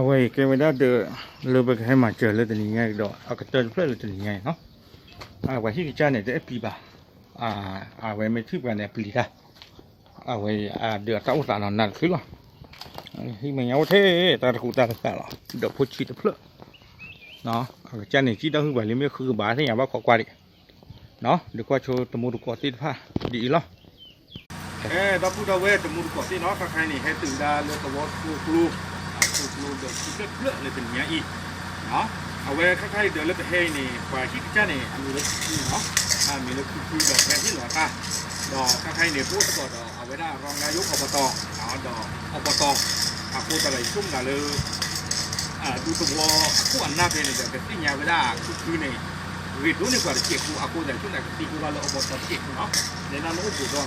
အဝဲအံၤကဲဝဲဒၣ်ဒီး လၢပကဟဲမၤစၢၤလၢတနံၤညါအံၤဒီး အကတၢၢ်တဖျၢၣ်လၢတနံၤညါအံၤနီၤ, ပှၤဟံၣ်ကစၢ်န့ၣ် တအဲၣ်ပျံၤဘၣ်, အဝဲမ့ၢ်ထံၣ်ပှၤန့ၣ် အပျံၤတၢ်, အဝဲအဒုးအတၢ်အိၣ်သးနီၤ နးတချုးလီၤ, ဟံၣ်မဲာ်ညါအိၣ်ထဲ တၢ်တကူတၢ်တဃာ်လီၤ ဒီးဖိဆံးတဖျၢၣ်, အကစၢ်န့ၣ် စံၣ်တၢ်ဟုၣ်ပှၤလံမ့ၢ်ဃုကဘၣ်သ့ၣ်ညါဘၣ်ခိးကွၢ်ဒံး, ဒုးကွၢ်ဆိတမူတကိးသ့ၣ်တဖၣ်ဒ်အံၤလီၤ. အဲ ဒီပုၢ်ဒီဝဲၢ်တမူတကိးသ့ၣ်နီၤ ခါခါအံၤန့ၣ် ဟဲတုၤဒၣ်လၢသဝီခိၣ်ကျိ, အခိၣ်ကျိဒီးခံဖျၢၣ်တဖျၢၣ်လၢတနံၤညါအံၤ, အဝဲခါခါအံၤဒီးလၢပဟဲအံၤန့ၣ် ပှၤဟံၣ်ကစၢ်န့ၣ် အမံၤလၢခုခုနီၤ, အမံၤလၢခုခုဒီးပဟဲဟ့ၣ်လီၤအသး, ဒီးခါခါအံၤန့ၣ် ပအိၣ်သကိးဒီးအဝဲဒၣ် ရီနါယိၣ် အီဘတီၢ်, ဒီးအီဘတီၢ်, အဃိသတးဒီးယဆိကမိၣ်လၢ ဒူသဝီအခိၣ်အနၢ်ဖဲန့ၣ်ဒီး ကသ့ၣ်ညါဝဲဒၣ်ခုခုန့ၣ် ဂ့ၤ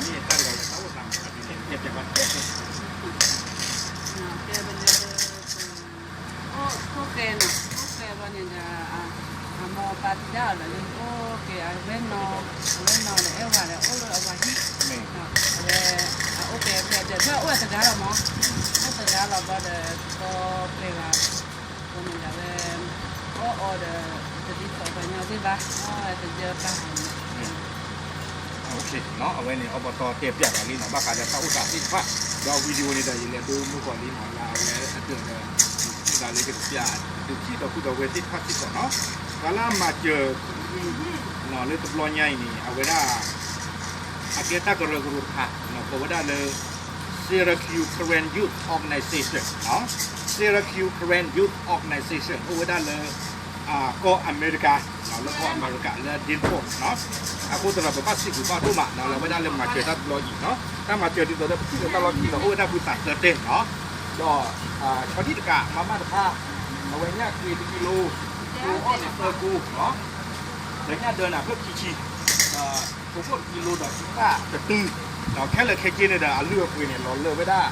ဒိၣ်န့ၢ်ပှၤတစဲးဖိအဃိသတး ယဆိကမိၣ်ကသံကွၢ်ဘၣ်လၢအီဘတီၢ်တစဲးဖိနီၤ, လဲၤနၢ်နအိၣ်ဘူးဒီးမ့ၢ်တၢ်တဂၤလၢတၢ်အိၣ်သးမၤသးဒ်န့ၣ် တဲပျးဘၣ်တဲ တဲဝဲလၢ အိၣ်ဃဲနီၤ, အိၣ်ဃဲဘၣ်န့ၣ်ဒီး အမိၢ်ပၢ်သံဒၣ်အီၤဒီး အိၣ်က့ၤအဝဲနီၤ, အဝဲနီၤဒီးအဲၣ်ဝဲဒီး အိၣ်လၢအဝဲဟံၣ်, အဝဲ အအိၣ်က့ၤဖဲဒီး ဖဲအိၣ်ဝဲတဂၤလီၤမး, အိၣ်တဂၤလီၤဘၣ်ဒီး ကတီပှဲၤဂၤ အဃိန့ၣ်ဒီးဝဲ အီၣ်အီဒီး တဒ်သိးပှၤညီသ့ၣ်ဘၣ်, အီၣ်တယၢပၢ် အဝဲန့ၣ် အီဘတီၢ်တဲပျးဘၣ်လံနီၤ ဘၣ်ဃးဒီးတၢ်အိၣ်သးသ့ၣ်တဖၣ်, ဒီး video န့ၣ်ဒီး ယလဲၤဒိမူကီးလံနီၤ လၢအဝဲအဒၢးဒီး ဒ်သိးလၢယကပျး ဒုးထံၣ်ဒီပုၢ်ဒီဝဲၢ်သ့ၣ်တဖၣ်စ့ၢ်ကီးနီၤ, ပှၤလၢအမၤစၢၤ လၢတဘျီညါအံၤန့ၣ် အဝဲဒၣ် အကဲတၢ်ကရၢကရိတခါ ကိးဝဲဒၣ်လၢ Syracuse Karen Youth Organization, Syracuse Karen Youth Organization အိၣ်ဝဲဒၣ်လၢ ကီၢ်အမဲရကၤ, လၢကီၢ်အမဲရကၤလၢ Denver နီၤ, အဃိသတးဒီး ပဘၣ်စံးဘျုးဘၣ်ဒိၣ်မးနီၤ လၢအဝဲဒၣ်လၢမၤစၢၤတၢ်တဘျီအံၤနီၤ, တၢ်မၤစၢၤဒ်သိးဒီး ပထံၣ်လၢတၢ်လီၢ်ခံဒီး အိၣ်ဝဲဒၣ်ဖုသးသၢတဲနီၤ, ဒီး ဆီဒံၣ်တကး မၤမၣ်တဖၣ်, အဝဲညၣ်ဃ့တကံလိ, ကိအီၣ်န့ၣ်သၢကိ, ဒီးညၣ်ဒၢနၤဖျၢၣ်ခံဆံ ဖိခိၣ်တကံလိဒီး ဆူၣ်သၣ်တတုၤ, ဒီးခဲလၢာ်ခဲဆ့န့ၣ်ဒီး အလုၢ်အပှ့ၤန့ၣ် လီၤလၢာ်ဝဲဒၣ်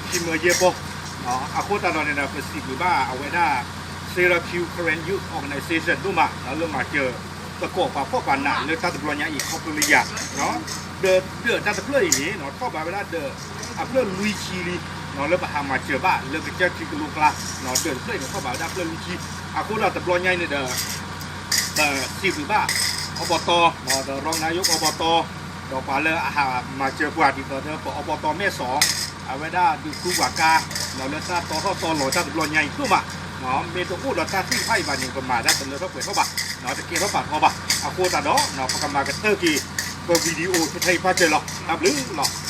ခံမၢယဲၢ်ပီၢ်, အဃိသတးဒီးန့ၣ်ဒီး ပစံးဘျုးဘၣ်အဝဲဒၣ် Syracuse Karen Youth Organization ဒိၣ်မး လၢမၤစၢၤ သကိးပှၤဖှီၣ်ပှၤနးလၢတၢ်တဘျီညါအံၤ ခီဖျိလၢယၤ, ဒီးဒၢးတၢ်တဖျၢၣ်အံၤန့ၣ် ထီၣ်ဘးဝဲဒၣ်ဒၢးအဖျၢၣ်လွံၢ်ဆံလံ, လၢပဟးမၤစၢၤဘၣ်လၢကစၢၢ်ထံကလိကျါ, ဒၢးတဖျၢၣ်အံၤန့ၣ် ထီၣ်ဘးဝဲဒၣ်ဖျၢၣ်လွံၢ်ဆံ, အဃိဒီးတဘျီညါအံၤန့ၣ်ဒီး ပစံးဘျုးဘၣ် အီဘတီၢ် ဒီးရီနါယိၣ်အီဘတီၢ်, ဒီးပှၤလၢအဟးမၤစၢၤပှၤဒ်သိးဒီး ပအီဘတီၢ်မဲၢ်စီး အဝဲဒၣ်ဒုးဃုပှၤကါ လၢတၢ်တီထီၣ်တီလီၤတၢ်တဘျီညါအံၤဒိၣ်မး, မ့ၢ်တအိၣ်ဒီးတၢ်သ့ၣ်တဖၣ်အံၤဘၣ်န့ၣ် ပမၤတၢ်တလၢထီၣ်ပှဲၤထီၣ်ဘၣ်, တကဲထီၣ်ပာ်ထီၣ်ဘၣ်, အဃိသတးဒီး ပကမၤကတၢၢ်က့ၤ ပ video ထဲအံၤဘၣ်စၢၤလီၤ, တၢ်ဘျုးလီၤ.